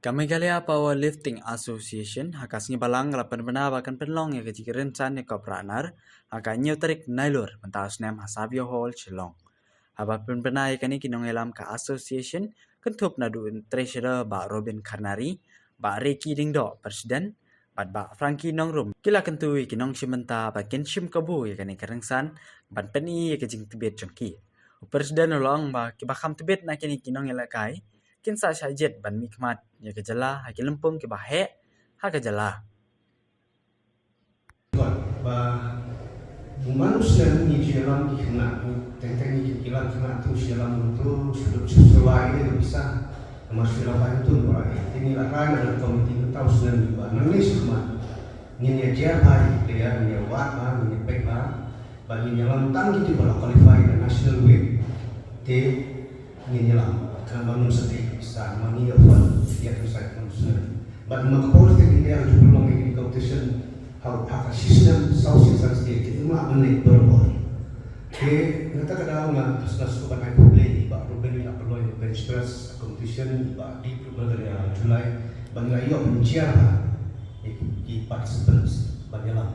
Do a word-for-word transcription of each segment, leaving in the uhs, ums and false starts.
Ka Meghalaya Powerlifting Association ha ka sngi Balang ka la pynbna ba kan pynlong ïa ka jingïaryngkhan ïa ka Prahnar ha ka hynñiew tarik Nailur mynta u snem ha Savio Hall, Shillong. Haba pynbna ïa kane, ki nongïalam ka association kynthup naduh u treasurer Bah Robin Kharnari, Bah Ricky Diengdoh, president, bad Bah Frankie Nongrum, ki la kyntu ïa ki nongshim bynta ba kin shim kabu ïa kane ka ryngkhan ban pyni ïa ka jingtbit jong ki. U president u la ong ba kiba kham tbit na kine ki nongïalehkai kin sa shah jied ban mihkhmat ïa ka jylla ha ki lympung kiba heh ha ka jylla. Ba bun ban u snem ngi ju ïalam ki khynnah, ngi teng teng ngi ju ïalam khynnah, tu shu ïalam tu shu dep shu shu wai ïa ka pisa. Namar shu ïalam bai tu ba ïa, te ngi la rai na ka komiti mynta u snem ba nangne shakhmat ngin ïa jia bai ïa, ngin ïa wad ba, ngin ïa peit ba, ba ngin ïalam tang kito ba la qualify na national weight. Te ngin ïalam, khnang ba ngin sa tei ka pisa, namar ngi ïa fund ïa ka pisa ka snem. Bad namar ka Powerlifting India ka ju pynlong ïa kine ki competition ha, ha ka shisnem saw shisnem state, te ngim lah ban leh barabor. Te na kata ka daw nga, nga sngewbha ban ai khublei ïa i Bah Ruben, i la pynlong ïa ka bench press competition, i Bah Deep ruh mynta ka July, ba ngi la ïoh ban jia ba ïa ki participants ban ïalam.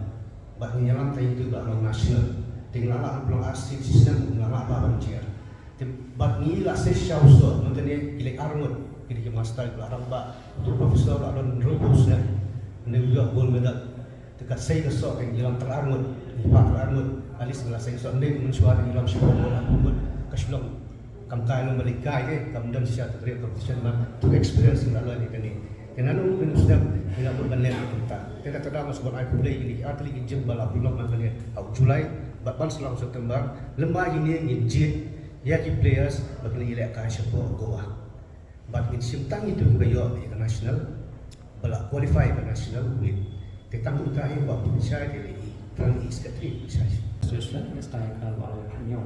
Bad ngin ïalam tang ïa kito ba la long national. Te ngi la lah ban pynlong ar state shisnem, ngi la lah ba ban jia. Te bad ngi la shisha u soh, mynta ne ki leit ar ngut, ki dei ki master, ki la rangbah, u professor la don hynriewphew snem, ne u ïoh gold medal. Te ka sei ka soh, ngi ïalam tang ar ngut, ngi phah tang ar ngut, at least ngi la sei ka soh, ne mynshuwa ngi ïalam shiphew ngut, arphew ngut, ka shu long. Kam kai long ba leit kai te, kam don shisha te ka competition, bad tu experience ngi la leh ïa kane. Te nano ngin sdang, ngi la bud ban leh kumta. Te kata ka daw nga sngewbha ai khublei ïa kine ki ar tylli ki gym ba la pynlong man kane ha u July bad ban sa long September. Lem bad ïa kine ngin jied ïa ki players ba kin ïalehkai shapoh Goa. Bad ngin shim tang ïa kito kiba ïoh ïa ka national, ba la qualify ka national weight. Te tang kumta ïa ba pynshai te lei tang i secretary pynshai. Association ngi sdang ïa ka ba la hynñiew.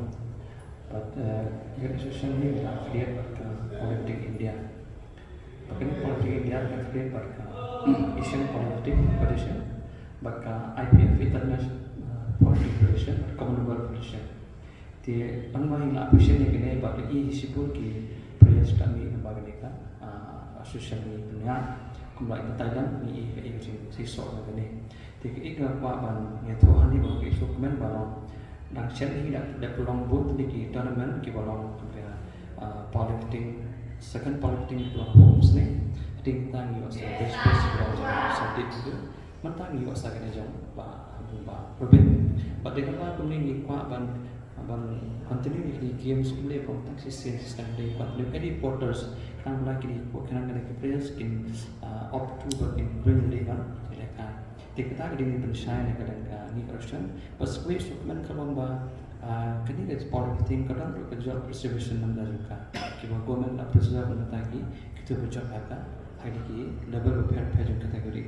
Bad, eh, ïa ka association ngi la affiliate bad ka Powerlifting India. Bad kane Powerlifting India ka affiliate bad ka Asian Powerlifting Federation, bad ka I P F, International, eh, Powerlifting Federation, bad Commonwealth Federation. Te tang ba ngi la appreciate ïa kane bad ngi i shibun ki players ka mih namar kane ka, ah, association ngi pynïaid. Kumba i Thailand ngi i ka i ka jingsiewspah na kane. Te kaei nga kwah ban ïathuh hangne ba kaei shu kmen ba long dang shen hi da dep long bun tylli ki tournament kiba long kumba, ah, powerlifting, second powerlifting kiba long ha u snem. Te mynta ngi ïoh sa best best kiba long jong sa dip tu. Mynta ngi ïoh sa kane jong ba ba Robin. Ba dei kata kumne ngi kwah ban ban continue ïa kine ki games kumne ba long tang shisien shisien dei kwah ban ïoh kine porters. Khnang ba kine ki, khnang kine ki players kin, ah, opt to ba kin bring dei ban ïalehkai. Te kata ka dei ngi pynshai na ka dang ka ngi ka restaurant. Bad sa kawei shu kmen ka long ba, ah, kane ka powerlifting ka don ruh ka job reservation namar jong ka. Kiba government la preserve na kata ki, kito ba jop ha ka, ha kine ki level ba pher pher jong category.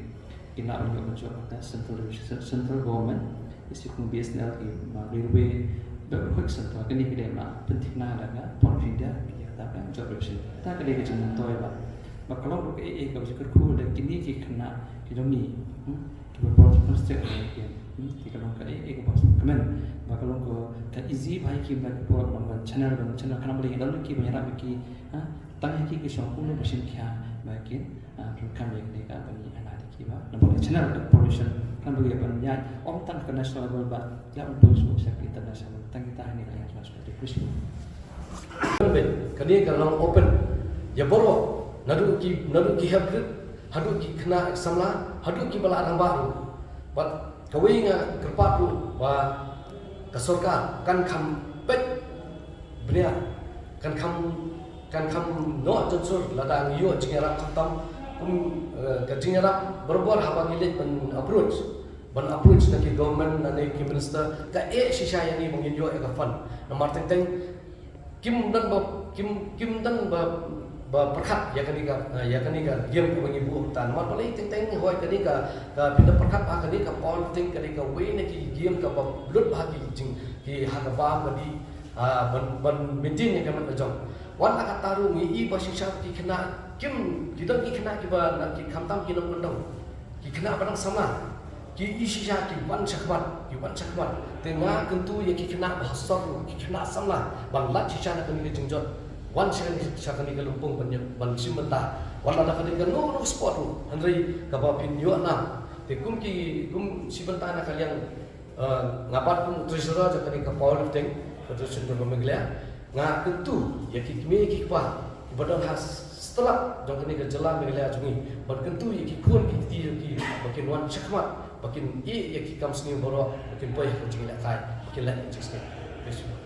Ki lah ban ïoh ban jop ha ka central division, central government. Isi kum B S N L ki, ma railway, ba ruh central, kane ki dei ma pynthikna da ka power of India, ki ïa ta ka job reservation. Kata ka dei ka jingmyntoi ba. Ba ka long ruh kaei kaei kaba jingkyrkhu da kine ki khynnah ki jong ngi, hmm, kiba bor ki konsep ki, hmm, ki ka long kaei kaei kaba kmen. Ba ka long ka, ka easy bha ïa ki, ba ki bor ban, ban channel, ban channel khnang ba la ïa don ki ban ïarap ïa ki, ha, tang ïa ki ki shong kumno ba shin khia ba kin, ah, donkam ïa kane ka ban ïa anak ïa ki ba. Namar ka channel ka provision khnang ba ïa ban ïa ym tang ka national level ba ïa ban poi sha ka international, tang kita hangne ka international. Kane ka long open ïa baroh, naduh ki, naduh ki hep grit haduh ki khynnah samla haduh kiba la rangbah ruh. Bad kawei nga kyrpad ruh ba ka sorkar kan kham peit bniah, kan kham, kan kham noh jot sur lada ngi ïoh jingïarap khamtam kum, eh, ka jingïarap barabor haba ngi leit ban approach, ban approach na ki government, na ki minister, ka eh shisha ïa ngi ba ngin ïoh ïa ka fund. Namar teng teng kim don ba, kim, kim don ba, ba pyrkhat ïa kane ka, eh, ïa kane ka game kaba ngi buh mynta. Namar balei teng teng hoi kane ka, ka pynda pyrkhat ba kane ka powerlifting, kane kawei na ki game kaba lut ba ha ki jing, ki ha ka bam ka dih, ah, ban, ban maintain ïa ka met la jong. Wat la katta ruh ngi i ba shisha ki khynnah kim, ki don ki khynnah kiba na ki khamtam ki nongkyndong. Ki khynnah ba dang samla ki i shisha ki wan shakhmat, ki wan shakhmat. Te nga kyntu ïa ki khynnah ba ha sor ruh, ki khynnah samla ban lait shisha na kane ka jingjot. Wan shisha, shisha kane ka lympung ban, ban shim bynta. Wan la da ka dei kano kano ka sport ruh, hynrei kaba phin ïoh nam. Te kum ki, kum shi bynta na ka liang, eh, nga bat kum treasurer jong kane ka powerlifting federation jong ka Meghalaya. Nga kyntu ïa ki kmie ki kpa kiba don ha stlak jong kane ka jylla Meghalaya jong ngi, ban kyntu ïa ki khun ki kti jong ki ba kin wan shakhmat, ba kin ïeh ïa ki kam sniew baroh, ba kin poi ha ka jingïalehkai, ba kin leh ka jingsniew.